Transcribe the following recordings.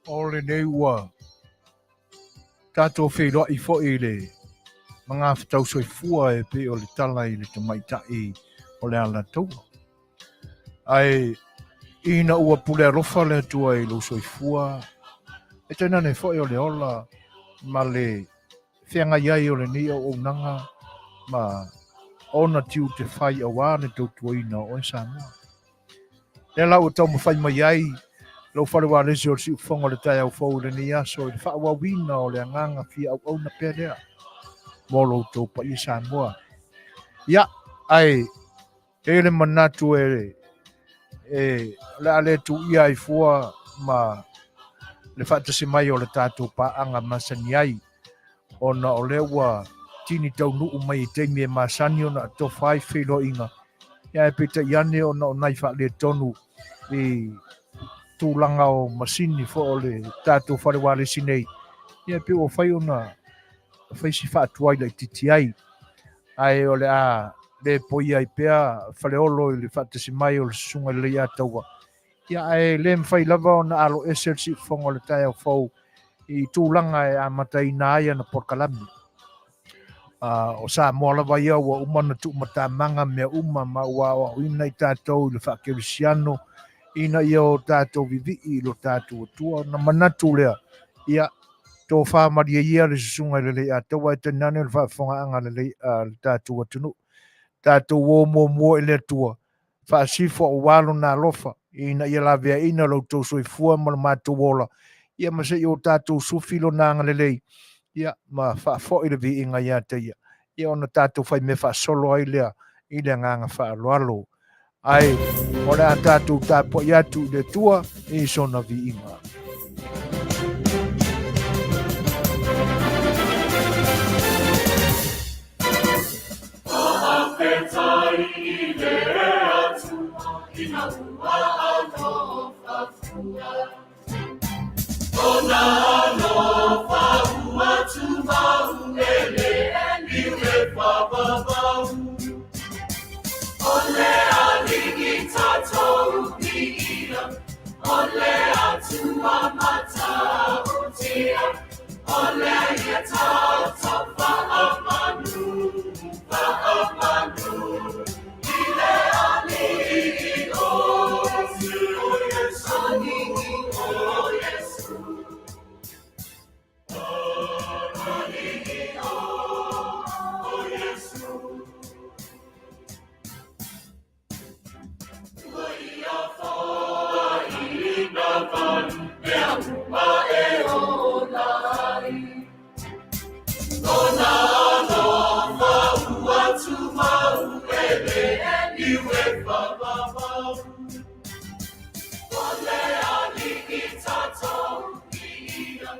O lenei ua tatou feiloai foi i le magafetau soifua e pei o le tala i le tamaitai o le Alataua. Ae ina ua pule alofa le Atua i lou soifua, e tainane foi o le ola ma le feagai ai o lenei auaunaga ma ona tiute fai aua le tautuaina o oe Samoa. Lea la ua taumafai mai ai lou fale ualesi o le siufofoga o le taeao fou i lenei aso i le faaauauina o le agaga fia auauna pea lea mo lo outou paia Samoa. Ia, ae e i ai le manatu e o le a le tuuia ai fua ma le faatasi mai o le tatou paaga masani ai ona o lea ua tini taunuu mai i taimi e masani ona atofa ai feiloaiga, ae peitai ane ona o nai faaletonu i tulaga o masini foi o le tatou fale ualesi nei, ia pei ua fai ona fai si faatuai laitiiti ai. Ae o le a le poia ai pea Faleolo i le faatasi mai o le Susuga i le Leiataua. Ia, ae le mafai lava ona aloese le siufofoga o le taeao fou i tulaga e amataina ai ana polokalame. O Samoa lava ia ua uma ona tuumatamaga mea uma ma ua aoaoina i tatou i le faakerisiano ina ia o tatou vivii i lo tatou Atua. Ona manatu lea, ia, tofa malie ia le Susuga i le Leiataua ae tainane le faafofogaaga a le tatou atunuu. Tatou o muamua i le Atua, faasifo aua lona alofa ina ia laveaina lo outou soifua ma lo matou ola, ia ma se i o tatou sufi lona agalelei, ia ma faafoi le viiga ia te ia, ia ona tatou faimea faasolo ai lea i le agaga faaaloalo. Ae o le a tatou tapuai atu i le Atua i sona viiga. Faafetai i le Atua ina ua alofa fua. Ona alofa ua tumau e le liu e faavavau. O le Alii tatou viia, o le Atua matautia, o le ia tatou faamanu, faamanu i le Alii o Iesu, Alii o Iesu. Alii o Iesu. Ua ia foaiina mai mea uma e ola ai. Lona alofa ua tumau e le liu e faavavau. O le Alii tatou viia,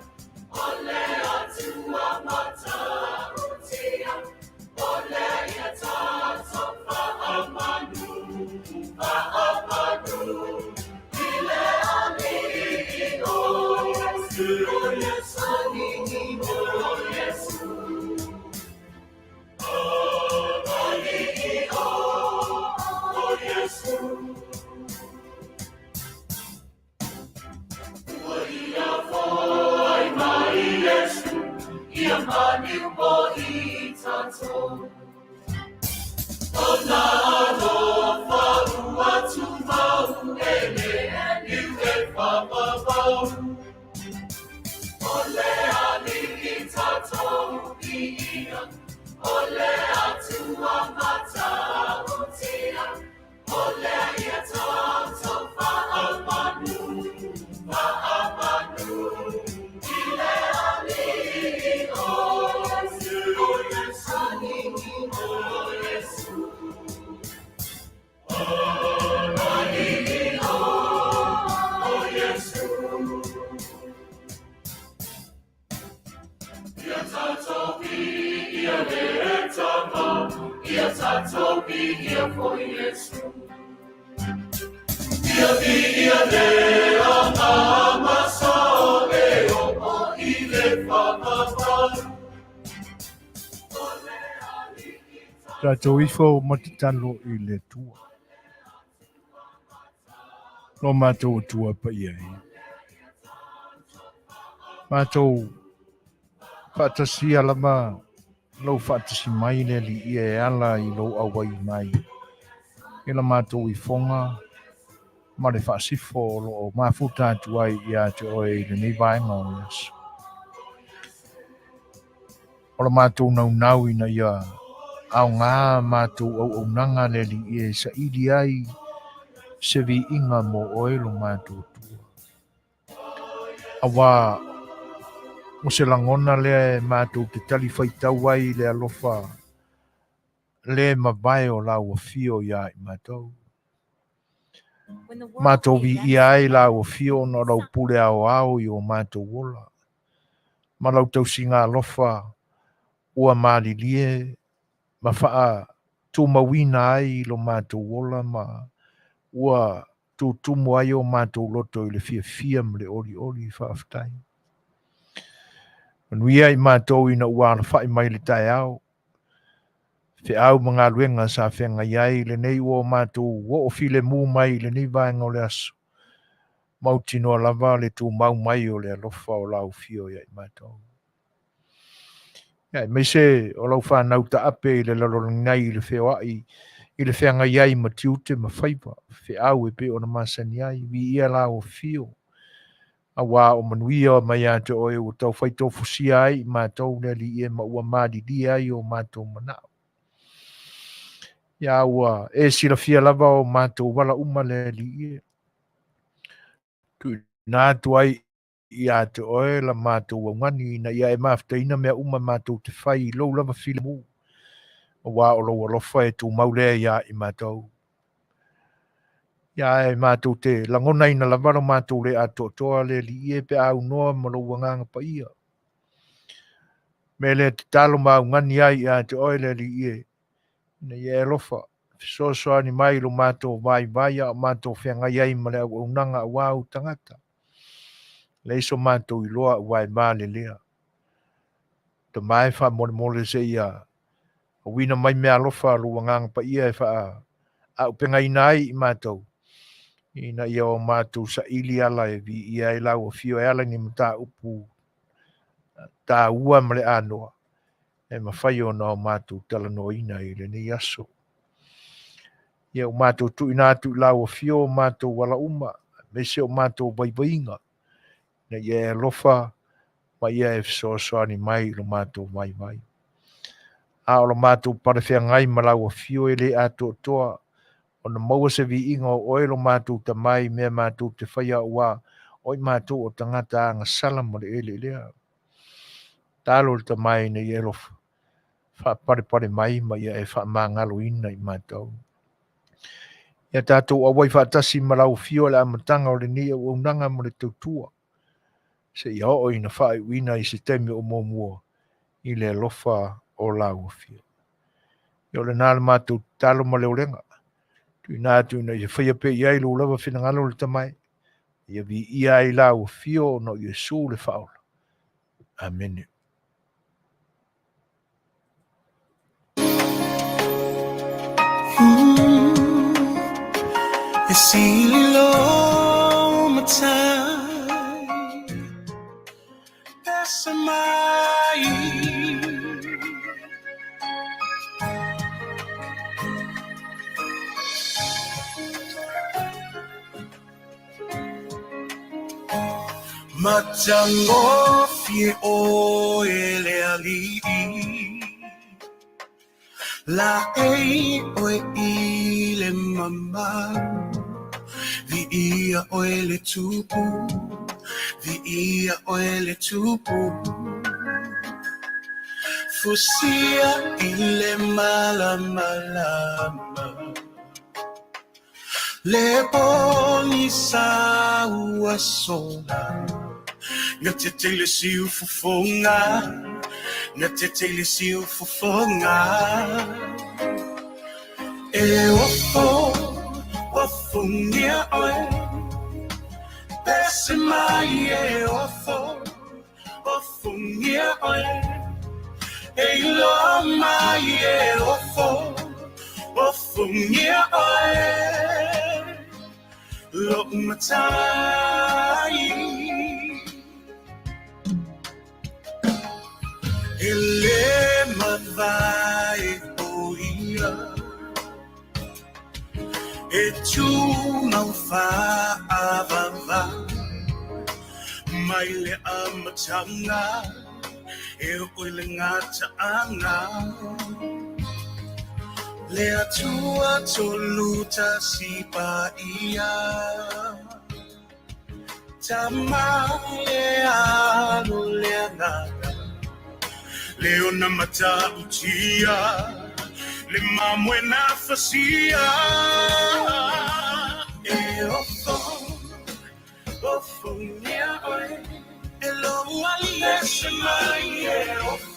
o le Atua matautia, o le ia tatou faamanu, faamanu i le Alii o Iesu, o Iesu, Alii o Iesu. Alii o Iesu. Ua ia foi mai Iesu, ia maliu mo i tatou. Ona alofa ua tumau e le liu e faavavau. O le Alii tatou viia, o le Atua matautia, o le ia tatou faamanu, faamanu i le Alii o Iesu, o Iesu, Alii o Iesu. Alii o Iesu. Ia tatou viia le Tama, ia tatou viia foi Iesu. Ia viia le Agaga Sao e oo i le faavavau. O le Alii. Tatou ifo ma tatalo i le Atua. Lo matou Atua paia e. Matou faatasia lava lou faatasi mai le Alii e ala i lou auai mai i la matou ifoga ma le faasifo o lo o mafuta atu ai ia te oe i lenei vaega o le aso. O la matou naunau ina ia aoga matou auaunaga le Alii e saili ai se viiga mo oe lo matou Atua. Auā o se lagona lea e matou te talifuaitau ai i le alofa le mavae o lau afio iā i matou. Matou viia ai lau afio ona o lau pule aoao i o matou ola ma lau tausiga alofa ua malilie ma faatumauina ai lo matou ola ma ua tutumu ai o matou loto i le fiafia ma le olioli. Faafetai. Manuia i matou ina ua alafai mai le taeao, feau ma galuega sa feagai ai lenei ua o matou oo filemu mai i lenei vaega o le aso. Mautinoa lava le tumau mai o le alofa o lau afio ia i matou. Aemaise o lau fanau taape i le lalolagi nei i le feoai i le feagai ai ma tiute ma faiva, feau e pei ona masani ai, viia lau afio, auā o manuia mai ia te oe ua taufai tofusia ai i matou le Alii e ma ua malilie ai o matou manao. Ia ua e silafia lava o matou ala uma le Alii e. Tuuina atu ai ia te oe la matou augani ina ia e mafutaina mea uma matou te fai i lou lava filemu, auā o lou alofa e tumau lea iā i matou. Ia e matou te lagonaina lava lo matou le atoatoa le Alii e pe a aunoa ma lou Agaga Paia. Mea lea tatalo ma augani ai ia te oe le Alii e, ina ia e alofa, fesoasoani mai i lo matou vaivai a o matou feagai ai ma le auaunaga auā ou tagata. Leai so matou iloa aua e malelea. Tama e faamolemole seia auina mai meaalofa a lou Agaga Paia e faaaupegaina ai i matou, ina ia o matou saili ala e viia ai lau afio e ala i ni mataupu taua ma le anoa e mafai ona o matou talanoaina i lenei aso. Ia ua matou tuuina atu i lau afio o matou ala uma, aemaise o matou vaivaiga, ina ia e alofa ma ia e fesoasoani mai i lo matou vaivai. A o lo matou palefeagai ma lau afio e le atoatoa, ona maua se viiga o oe lo matou Tama i mea matou te faia auā o i matou o tagata agasala ma le eleelea. Talo le Tama ina ia e alofa, faapalepale mai ma ia e faamagaloina i matou. Ia tatou auai faatasi ma lau afio i le amataga o lenei auaunaga ma le tautua, seia oo ina faaiuina i se taimi o muamua i le alofa o lau afio. Ia o lena le matou tatalo ma le olega. Tuuina atu ina ia faia pea i ai lou lava finagalo le Tama e, ia viia ai lau afio ona o Iesu le Faaola. Amene. E sili lo matai pesa mai. Matagofie oe le Alii, Laei oe i le mamalu, Viia oe le Tupu, Viia oe le Tupu. Fusia i le malamalama, Le pogisa ua sola, Gatete i le siufofoga, Gatete i le siufofoga. E ofo, ofongia oe, Pese mai e ofo, ofongia oe. E iloa mai e ofo ofongia oe Lo'u matai E lē mavae o ia E tumau faavavau Mai le amataga e oo i le gataaga Le Atua Tolutasi Paia Tama le Alo le Agaga Le ona matautia Le mamoe na fasia E ofo ofongia oe E lou alii ese mai e ofo.